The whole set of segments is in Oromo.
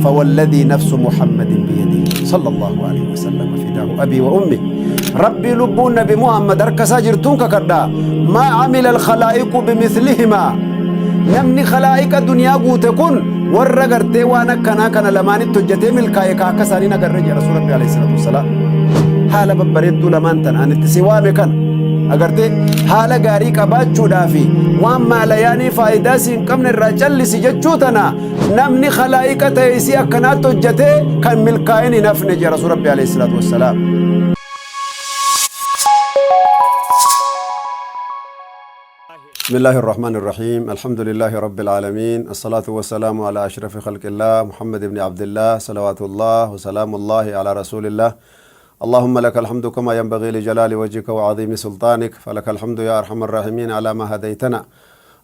فوالذي نفس محمد بيده صلى الله عليه وسلم فداه أبي وأمي ربي لبون نبي محمد أركسا جرتون ككدا ما عمل الخلائق بمثلهما namni khalaa'iqa duniyaa guute kun warra gartee waan akkanaa kana lamaanitti hojjetee milkaa'e ka akka isaanii nagarre jedha rasuul rabbi alayhi salaatu wassalaam. Haala babbareedduu lamaan tana ani itti si waame kana agartee haala gaarii qabaachuudhaa fi waan maalayaanii faayidaa si hin qabne irraa callisi jechuu tana namni khalaa'iqa ta'e isii akkanaatti hojjetee kan milkaa'in hin hafne jedha rasuul rabbi alayhi salaatu wassalaam. بسم الله الرحمن الرحيم الحمد لله رب العالمين الصلاة والسلام على أشرف خلق الله محمد بن عبد الله صلوات الله وسلام الله على رسول الله اللهم لك الحمد كما ينبغي لجلال وجهك وعظيم سلطانك فلك الحمد يا أرحم الراحمين على ما هديتنا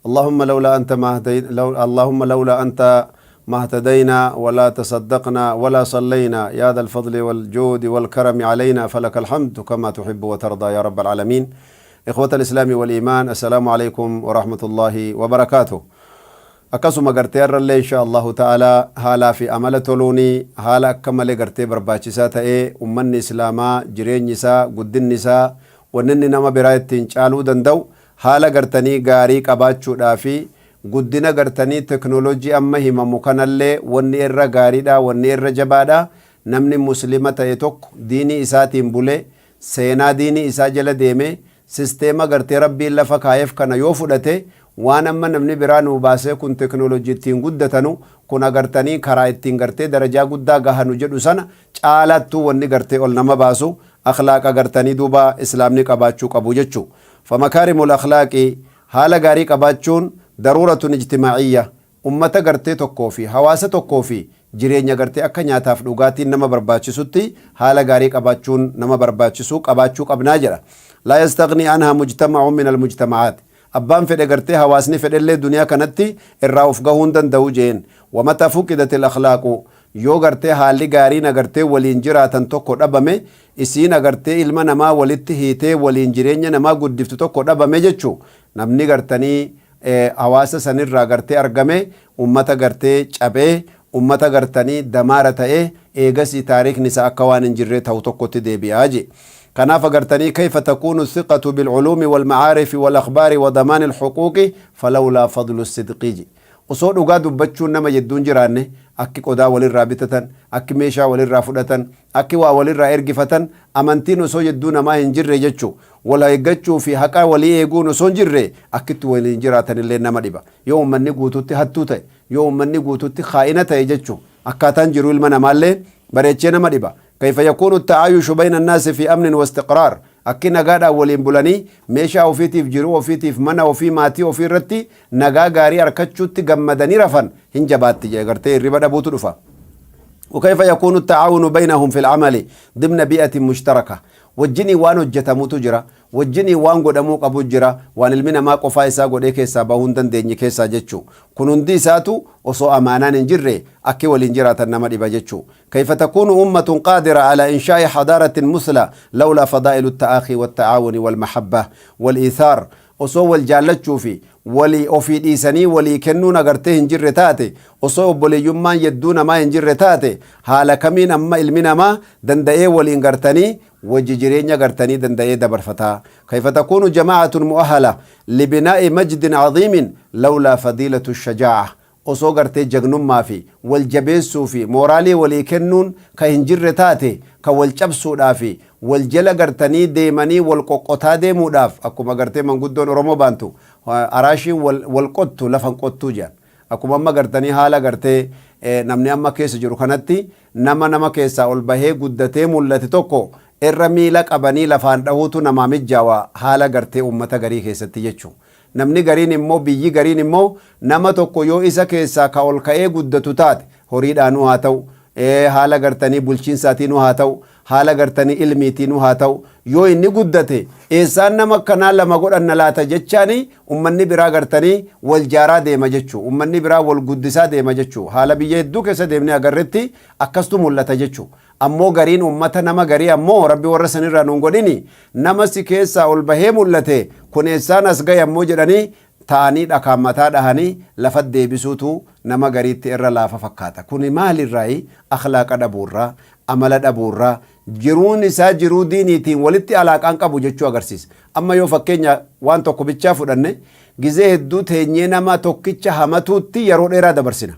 اللهم لولا أنت ما هديت لو اللهم لولا أنت ما اهتدينا ولا تصدقنا ولا صلينا يا ذا الفضل والجود والكرم علينا فلك الحمد كما تحب وترضى يا رب العالمين إخوة الإسلام والإيمان السلام عليكم ورحمة الله وبركاته. Akkasuma gartee har'allee insha Allahu ta'ala haalaa fi amala toluuni haala akka malee gartee barbaachisaa ta'ee ummanni islaamaa jireenyi isaa guddinni isaa wanni inni nama biraa ittiin caaluu danda'u haala gartanii gaarii qabaachuudhaa fi guddina gartanii teknoolojii amma himamu kanallee wanni irra gaariidha wanni irra jabaadha namni muslima ta'e tokko diinii isaatiin bulee seenaa diinii isaa jala deemee sisteema gartee rabbiin lafa kaa'eef kana yoo fudhate waan amma namni biraa nuu baasee kun teknoolojii ittiin guddatanu kun agartanii karaa ittiin gartee darajaa guddaa gahanu jedhu sana caalattuu wanni gartee ol nama baasu akhlaaqa gartanii duuba islaamni qabaachuu qabu jechuu. Famakaarimul akhlaaqi haala gaarii qabaachuun daruuratun ijtimaa'iyya ummata gartee tokkoo fi hawaasa tokkoo fi jireenya gartee akka nyaataaf dhugaatiin nama barbaachisutti haala gaarii qabaachuun nama barbaachisu qabaachuu qabnaa jedha. Laa yastaghni anha mujtama'un min almujtama'aat. Abbaan fedhe gartee hawaasni fedhellee duniyaa kanatti irraa of gahuu hin danda'u jeen. Wamata fuqidat al-akhlaaqu yoo gartee haalli gaariin agartee waliin jiraatan tokko dhabame isiin agartee ilma namaa walitti hiitee waliin jireenya namaa guddiftu tokko dhabame jechu namni gartanii hawaasa sanirraa gartee argame ummata gartee cabee ummata gartanii damaara ta'ee eegasii taariikni isaa akka waan hin jirree ta'u tokkotti deebi'aa je. Kanaaf agartanii kayfa takuunu thiqatu bilculuumi walmacaarifi walakhbaari wa damaani alxuquuqi falawlaa fadlu sidqi je. Osoo dhugaa dubbachuun nama jedduun jiraanne akki qodaa walirraa bitatan, akki meeshaa walirraa fudhatan, akki waa walirraa ergifatan amantiin osoo jedduu namaa hin jirre jechu wal eeggachuu fi haqa walii eeguun osoo hin jirre akkitti waliin jiraatanillee nama dhiba. Yoo ummanni guututti hattuu ta'e, yoo ummanni guututti khaa'ina ta'e jechu akkaataan jiru ilma namaallee bareechee nama dhiba. Kayfa yakuunu ta'aayushu bayna annaasi fi amnin wa istiqraar akki nagaadhaan waliin bulanii meeshaa ofiitiif jiruu ofiitiif mana ofii maatii ofii irratti nagaa gaarii arkachuutti gammadanii rafan hin jabaatti jedhe gartee hirriba dhabuutu dhufa. وكيف يكون التعاون بينهم في العمل ضمن بيئة مشتركة wajjinii waan hojjetamutu jira wajjinii waan godhamuu qabu jira waan ilmi namaa qofaa isaa godhee keessaa bahuu hin dandeenye keessaa jechuu kun hundi isaatu osoo amaanaan hin jirre akki waliin jiraatan nama dhiba jechuu. كيف تكون أمة قادرة على إنشاء حضارة مثلى لولا فضائل التآخي والتعاون والمحبة والإيثار osoo wal jaallachuu fi walii ofii dhiisanii walii kennuun agartee hin jirre taate osoo obboleeyyummaan yedduu namaa hin jirre taate haala kamiin amma ilmi namaa danda'ee waliin gartanii wajji jireenya gartanii danda'ee dabarfataa. كيف تكون جماعة مؤهلة لبناء مجد عظيم لولا فضيلة الشجاعة osoo gartee jagnummaa fi wal jabeessuu fi mooraalii walii kennuun ka hin jirre taate ka wal cabsuudhaa fi wal jala gartanii deemanii wal qoqqotaa deemuudhaaf akkuma gartee manguddoon Oromoo baantu araashiin wal qottu lafan qottuu jedhan. Akkuma amma gartanii haala gartee namni amma keessa jiru kanatti nama nama keessaa ol bahee guddatee mul'ate tokko irra miila qabanii lafaan dhahuutu namaa mijjaawa haala gartee uummata garii keessatti jechuudha. Namni gariin immoo biyyi gariin immoo nama tokko yoo isa keessaa ka ol ka'ee guddatu taate horiidhaanuu haa ta'u haala gartanii bulchiinsaatiinuu haa ta'u haala gartanii ilmiitiinuu haa ta'u yoo inni guddate eessaan nama akkanaa lama godhanna laata jechaani ummanni biraa gartanii wal jaaraa deema jechuu ummanni biraa wal guddisaa deema jechuu haala biyya hedduu keessa deemnee agarretti akkastu mul'ata jechuu. Ammoo gariin ummata nama garii ammoo rabbi warra sanirraa nuun godhini nama si keessaa ol bahee mul'ate kun eessaan as gahe ammoo jedhanii Ta'anii dhakaan mataa dhahanii lafa deebisuutu nama gariitti irra laafa fakkaata. Kuni maalirraayi? Akhlaaqa dhabuurraa, amala dhabuurraa, jiruun isaa jiruu diiniitiin walitti alaaqaan qabu jechuu agarsiisa. Amma yoo fakkeenya waan tokko bichaa fudhanne, gizee hedduu teenyee nama tokkicha hamatuutti yeroo dheeraa dabarsina.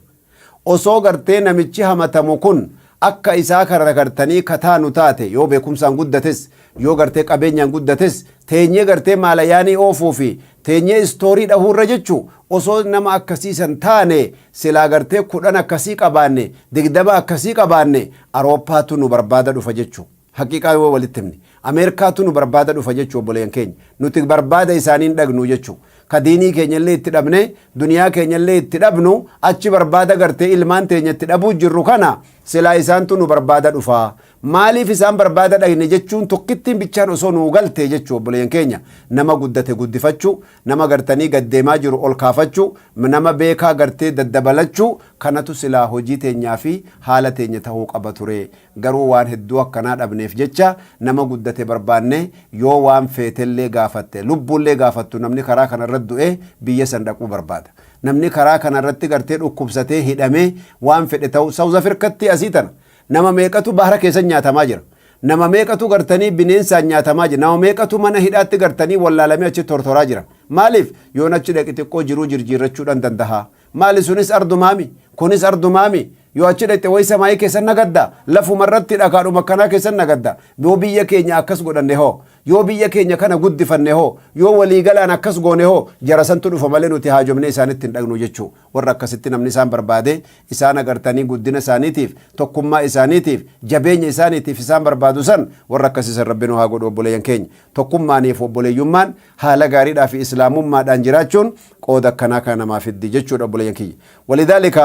Osoo gartee namichi hamatamu kun akka isaa kana gartanii kataanu taate, yoo beekumsaan guddates, yoo gartee qabeenyaan guddates, teenyee gartee maalayaanii oofuu fi teenyee istoorii dhahuurra jechuu, osoo nama akkasiisan taane, silaa gartee 10 akkasii qabaanne, 20 akkasii qabaanne, Arooppaatu nu barbaada dhufa jechuu. Haqiiqaa yoo walitti himne, Ameerikaatu nu barbaada dhufa jechuu. Obboleeyyan keenya, nuti barbaada isaanii hin dhagnu jechuu. Ka diinii keenyallee itti dhabne, duniyaa keenyallee itti dhabnu, achi barbaada gartee ilmaan teenya itti dhabuu jirru kana, silaa isaantu nu barbaada dhufa. Maaliif isaan barbaada dhaqne jechuun tokkittiin bichaan osoo nuu galte jechuu. Obboleeyyan keenya, nama guddate guddifachuu, nama gartanii gaddeemaa jiru ol kaafachuu, nama beekaa gartee daddabalachuu, kanatu silaa hojii teenyaa fi haala teenya ta'uu qaba ture. Garuu waan hedduu akkanaa dhabneef jecha nama guddate barbaanne, yoo waan feetellee gaafatte, lubbuullee gaafattu, namni karaa kana irratti du'ee biyya san dhaquu barbaada. Namni karaa kana irratti gartee dhukkubsatee hidhamee waan fedhe ta'u, South Africatti asii tana nama meeqatu bahara keessa nyaatamaa jira. Nama meeqatu gartanii bineensaan nyaatamaa jira. Nama meeqatu mana hidhaatti gartanii wallaalamee achi tortoraa jira. Maaliif? Yoon achi dhaqe xiqqoo jiruu jirjiirrachuudhaan danda'a. Maali, sunis ardumaami, kunis ardumaami. Yoo achi dhaqxe wayi samaayii keessan nagadda, lafuma irratti dhakaadhuma akkanaa keessan nagadda. Yoo biyya keenya akkas godhanne hoo, yoo biyya keenya kana guddifanne hoo, yoo waliigalaan akkas goone hoo, jara santu dhufa malee nuti haajomnee isaanitti hin dhaqnu jechuu. Warra akkasitti namni isaan barbaade, isaan agartanii guddina isaaniitiif, tokkummaa isaaniitiif, jabeenya isaaniitiif isaan barbaadu san, warra akkasiisan Rabbi nu haa godhu. Obboleeyyan keenya, tokkummaaniif obboleeyyummaan haala gaariidhaa fi islaamummaadhaan jiraachuun qooda akkanaa kana namaa fiddi jechuudha, obboleeyyan kiyya. ولذلك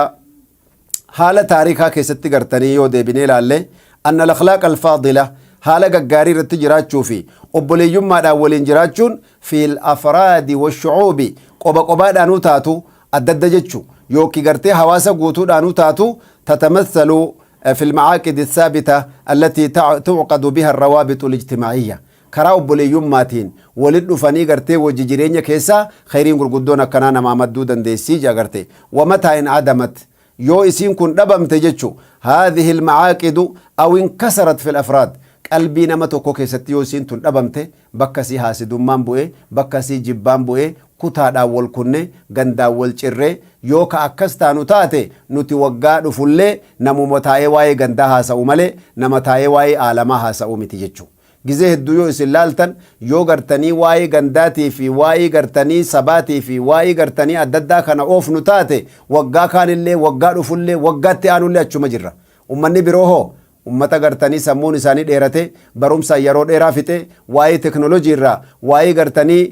haala taarikaa keessatti gartanii yoo deebinee ilaalle, أن الأخلاق الفاضلة, haala gaggaarii irratti jiraachuu fi obboleeyyummaadhaan waliin jiraachuun, في الأفراد والشعوب, qoba qobaadhaanuu taatu, adda adda jechuu, yookiin gartee hawaasa guutuudhaanuu taatu, تتمثل في المعاقد الثابتة التي تعقد بها الروابط الاجتماعية. Karaa obboleeyyummaatiin walit dhufanii gartee wajji jireenya keessaa khayriin gurguddoon akkanaa namaa madduu dandeessii jaa garte. ومتى انعدمت, yoo isiin kun dhabamte jechu, هذه المعاقد أو انكسرت في الأفراد, qalbii nama tokko keessatti yoo isiin tun dhabamte, bakka sii haasidummaan bu'e, bakka sii jibbaan bu'e, kutaadhaan wal kunne, gandaan wal cirree yoo ka akkas taanu taate, nuti waggaa dhufullee namuma taa'ee waa'ee gandaa haasa'u malee nama taa'ee waa'ee aalamaa haasa'u miti jechuu. Gizee hedduu yoo isin laaltan, yoo gartanii waa'ee gandaatii fi waa'ee gartanii sabaatii fi waa'ee gartanii adda addaa kana oofnu taate, waggaa kaanillee, waggaa dhufullee, waggaatti aanullee achuma jirra. Ummanni biroo hoo, ummata gartanii sammuun isaanii dheerate, barumsaan yeroo dheeraa fixe, waa'ee teknoolojii irraa, waa'ee gartanii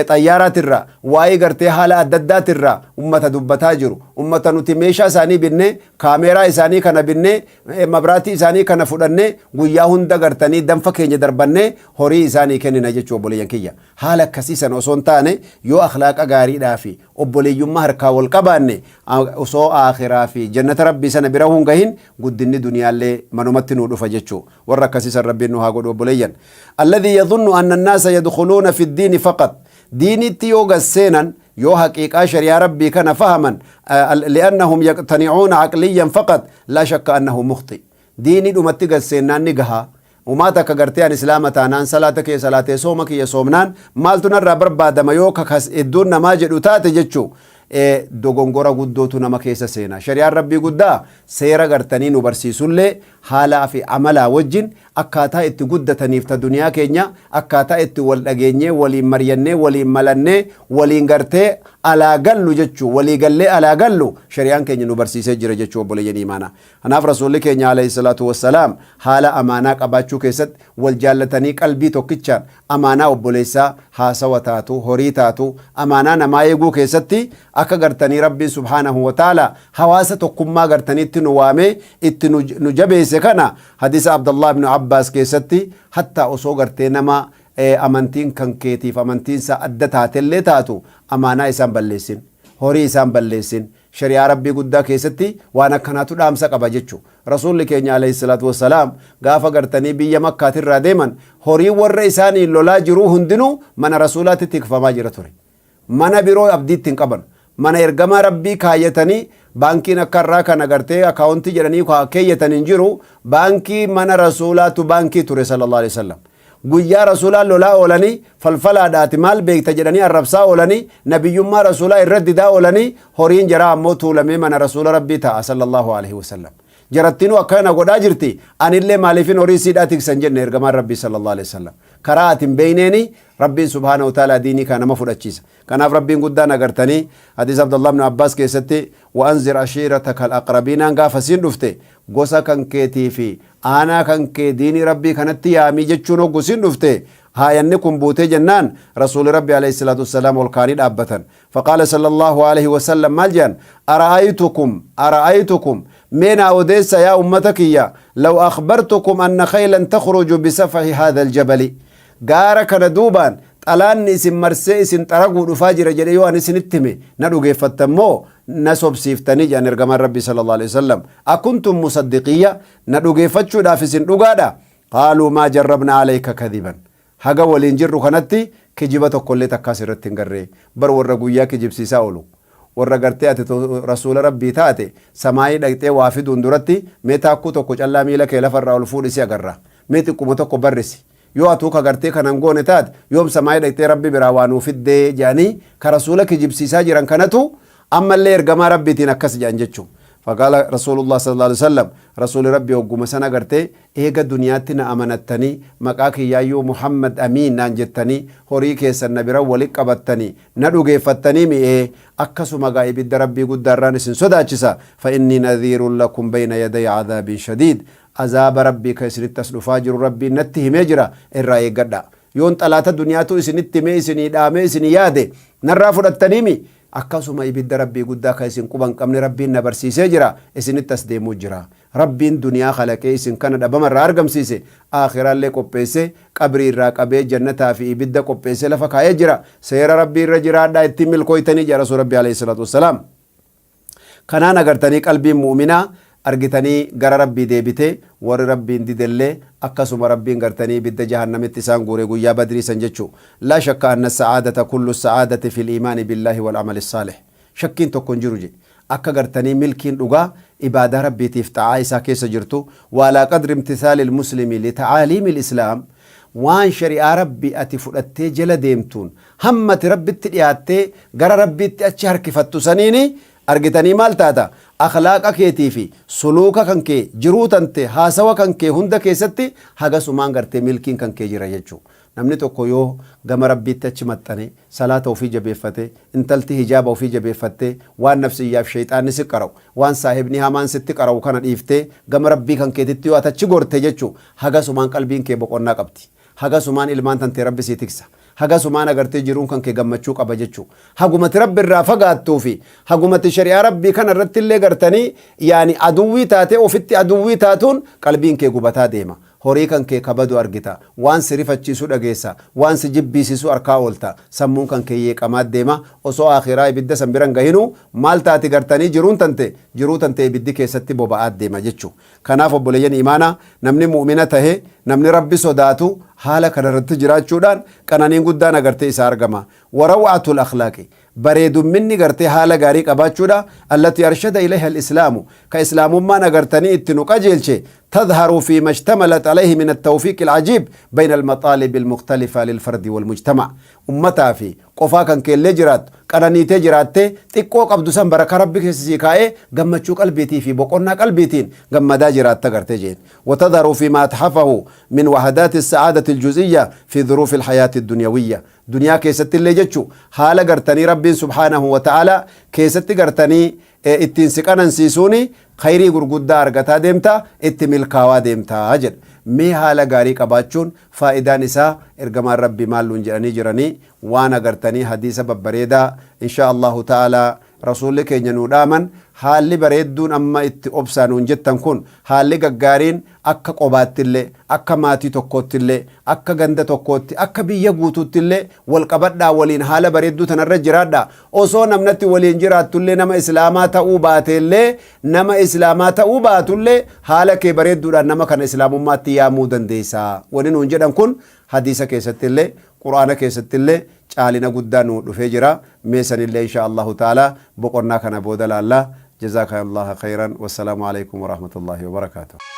xayyaaraatirraa, waa'ee gartee haala adda addaatirraa ummata dubbataa jiru, ummata nuti meeshaa isaanii binnee, kaameeraa isaanii kana binnee, mabraatii isaanii kana fudhannee, guyyaa hunda gartanii danfa keenya darbannee horii isaanii kennina jechuu. Obboleeyyan kiyya, haala akkasii sana osoo hin taane, yoo akhlaaqa gaariidhaa fi obboleeyyummaa harkaa wal qabaanne, osoo aakhiraa fi jannata Rabbii sana bira hun gahin, guddinni duniyaallee manumatti nuu dhufa jechuu. Warra akkasii san Rabbiin nu haa godhu. Obboleeyyan, الذي يظن أن الناس يدخلون في الدين فقط, diinitti yoo gasseenan, yoo haqiiqaa shari'aa Rabbii kana fahaman, لأنهم يقتنعون عقليا فقط، لا شك أنه مخطئ. Diinii dhumatti gasseennaan ni gahaa, umaa takka gartee an islaama taanaan, salaata kee salaatee, sooma kiyya soomnaan, maaltu narraa barbaadama yoo kakas hedduun namaa jedhu taate jechuu, dogongora guddootu nama keessa seena. Shari'aan Rabbii guddaa seera gartanii nu barsiisullee, haalaa fi amalaa wajjin akkaataa itti guddataniif, ta duniyaa keenya akkaataa itti wal dhageenyee, waliin maryannee, waliin malannee, waliin gartee alaa gallu jechuu, walii gallee alaa gallu shari'aan keenya nu barsiisee jira jechuu, obboleeyyan imaanaa. Kanaaf Rasuulli keenya عليه الصلاة والسلام haala amaanaa qabaachuu keessatti wal jaallatanii, qalbii tokkichaan amaanaa obboleessaa, haasawa taatu, horii taatu, amaanaa namaa eeguu keessatti akka gartanii Rabbiin سبحانه وتعالى hawaasa tokkummaa gartaniitti nu waamee itti nu jabeesse kana, hadiisa Abdallah ibn Abbaas keessatti, hattaa osoo gartee nama amantiin kan keetiif amantiinsa adda taatellee taatu, amaanaa isaan balleessin, horii isaan balleessin. Shari'aa Rabbii guddaa keessatti waan akkanaatu dhaamsa qaba jechu. Rasuulli keenya عليه الصلاة والسلام gaafa gartanii biyya Makkaatirraa deeman, horii warra isaanii lolaa jiruu hundinuu mana Rasuulaatti tikfamaa jira ture. Mana biroo abdiitti hin qaban. Mana ergamaa Rabbii kaayyatanii, baankiin akka irraa kana gartee akaawuntii jedhanii keeyyatan hin jiru. Baankii mana Rasuulaatu baankii ture sallallahu alaihi wasallam. Guyyaa Rasuulaan lolaa oolanii, falfalaadhaati maal beekta jedhanii arrabsaa oolanii, nabiyyummaa Rasuulaa irra didaa oolanii, horiin jaraa ammoo tuulamee mana Rasuula Rabbii taa'a sallallahu alaihi wasallam. Jarattinuu akkana godhaa jirti, anillee maaliifin horii siidhaa tiksa hin jenne ergamaan Rabbii sallallahu alaihi wasallam. Karaa ati hin beeyneeni Rabbiin subhaanahu wa ta'ala diinii kana nama fudhachiisa. Kanaaf Rabbiin guddaan agartanii hadiisa Abdullah ibn Abbaas keessatti wa anzir ashiirataka al-aqrabiinaan gaafa siin dhufte, gosa kan keetii fi aanaa kan kee diinii Rabbii kanatti yaamii jechuun hoggu siin dhufte, haayanni kun buutee jennaan Rasuuli Rabbi alayhi salaatu wassalaam ol kaanii dhaabbatan. Faqaala sallallahu alayhi wasallam, maal jedhan? Ara'aytukum, ara'aytukum, mee naa odeessa yaa ummata kiyya, law akhbartukum anna khaylan takhruju bisafahi hadha aljabali, gaara kana duubaan xalaanni isin marsee isin xaraguu dhufaa jira jedhe yoo ani isinitti hime, na dhugeeffattan moo na sobsiiftanii jedhan ergamaan Rabbii sallallahu alaihi wasallam. Akuntum musaddiqiyya, na dhugeeffachuudhaaf isin dhugaadha? Qaaluu maa jarrabna alayka kadiban, haga waliin jirru kanatti kijiba tokkollee takkaas irratti hin garree. Bar warra guyyaa kijibsiisaa oolu, warra gartee ati rasuula Rabbii taate samaayii dhaqxee waa fiduun duratti mee taakkuu tokko callaa miila kee lafarraa ol fuudhi si agarra, mee xiqquma tokko barrisi, yoo atuu ka gartee kana hin goone taate yoom samaayii dhaqxee Rabbi biraa waa nuu fiddee jedhanii ka rasuula kijibsiisaa jiran kanatu ammallee ergamaa Rabbiitiin akkas jedhan jechuun. Faqaala Rasuulullah sallallahu alaihi wasallam, Rasuuli Rabbi hogguma sana gartee eega duniyaatti na amanattanii, maqaa kiyyaayyuu Muhammad Amiin naan jettanii, horii keessan na bira wali qabattanii, na dhugeeffattanii mi'ee, akkasuma gaa ibidda Rabbii guddaarraan isin sodaachisa. Fa innii nadhiirun lakum bayna yaday adhaabin shadiid, azaaba Rabbii ka isinitti as dhufaa jiru Rabbiin natti himee jira, irraa eeggadha. Yoon xalaata duniyaatu isinitti himee isinii dhaamee isinii yaade narraa fudhattanii mi, akkasuma ibidda Rabbii guddaa ka isin quba hin qabne Rabbiin na barsiisee jira, isinitti as deemuu jira. Rabbiin duniyaa kalaqee isin kana dhabama irraa argamsiise, aakhiraallee qopheesse, qabrii irraa qabee jannataa fi ibidda qopheessee lafa kaayee jira. Seera Rabbii irra jiraadhaa, ittiin milkooytanii jedha Rasuul Rabbii alayhi salaatu wassalaam. Kanaan agartanii qalbiin mu'minaa argitanii gara Rabbii deebite, warri Rabbiin didellee akkasuma Rabbiin gartanii ibidda jahannamitti isaan guure guyyaa Badrii san jechuu. Laa shakka anna sa'aadata kullu sa'aadati fil iimaani billaahi wal amali saalih. Shakkiin tokko hin jiru je. Akka gartanii milkiin dhugaa ibaadaa Rabbiitiif xa'aa isaa keessa jirtu, wa alaa qadri imtithaalil muslimi li ta'aaliimil islaam, waan shari'aa Rabbii ati fudhattee jala deemtuun hamma ati Rabbitti dhiyaattee gara Rabbiitti achi harkifattu saniini argitanii maal taata, akhlaaqa keetii fi suluuka kan kee, jiruu tante, haasawa kan kee hunda keessatti hagasumaan gartee milkiin kan kee jira jechuu. Namni tokko yoo gama Rabbiitti achi maxxane, salaata ofii jabeeffate, intalti hijaaba ofii jabeeffattee, waan nafsiyyaaf sheyxaanni si qara'u, waan saahibni hamaan sitti qara'u kana dhiiftee gama Rabbii kan keetitti yoo ati achi gorte jechuu, hagasumaan qalbiin kee boqonnaa qabdi. Hagasumaan ilmaan tantee Rabbi sii tiksa. Hagasumaan agartee jiruun kan kee gammachuu qaba jechuu. Hagumati Rabbi irraa fagaattuu fi hagumati shari'aa Rabbii kana irratti illee gartanii yaani aduwwii taatee ofitti aduwwii taatuun qalbiin kee gubataa deema. Horii kan kee ka badu argita. Waan si rifachiisu dhageessa. Waan si jibbiisisu arkaa oolta. Sammuun kan kee yeeqamaa deema. Osoo aakhiraa ibidda san bira hin gahinuu maal taati gartanii jiruun tante, jiruu tante ibiddi keessatti boba'aa deema jechuu. Kanaaf obboleeyyan iimaanaa, namni mu'mina tahe, namni Rabbi sodaatu haala kana irratti jiraachuudhaan qananiin guddaan agartee isaa argama. Wa raw'atul akhlaaqi, bareedumminni gartee haala gaarii qabaachuudha, allatii arshada ilayha al-islaamu, ka islaamummaan agartanii itti nu qajeelche, tadharu fi mashtamalat alayhi min at-tawfiiq al-ajiib bayna al-maxaalib al-mukhtalifa lil-fardi wal-mujtama'. Ummataa fi qofaa kan keellee jiraattu, qananiitee jiraattee, xiqqoo qabdu san barakaa Rabbi keessa sii kaa'ee gammachuu qalbiitii fi boqonnaa qalbiitiin gammadaa jiraatta gartee jeen. Watadharu fi ma athafahu min wahadaati as-sa'aadati al-juz'iyya fi dhuruufi al-hayaati ad-dunyawiyya. Duniyaa keessatti illee jechu haala gartanii Rabbiin subhaanahu wa ta'aalaa keessatti gartanii ittiin si qanansiisuuni khayrii gurguddaa argataa deemta, itti milkaawaa deemta jedha. Mee haala gaarii qabaachuun faayidaan isaa ergamaan Rabbii maal nuun jedhanii jiranii, waan agartanii hadiisa babbareedaa inshaa Allahu ta'aalaa Rasuulli keenya nuu dhaaman. Haalli bareedduun amma itti obsaa nuun jettan kun, haalli gaggaariin akka qobaattillee, akka maatii tokkoottillee, akka ganda tokkootti, akka biyya guutuuttillee wal qabadhaa, waliin haala bareedduu tanarra jiraadhaa. Osoo namnatti waliin jiraattullee nama islaamaa ta'uu baateellee, nama islaamaa ta'uu baatullee, haala kee bareedduudhaan nama kana islaamummaatti yaamuu dandeessa. Wani nuun jedhan kun hadiisa keessattillee, qur'aana keessattillee caalina guddaa nuu dhufee jira. Mee sanillee insha Allahu ta'ala boqonnaa kana booda laalla. Jazaakallaha khayran. Wassalaamu alaikum warahmatullahi wabarakaatuh.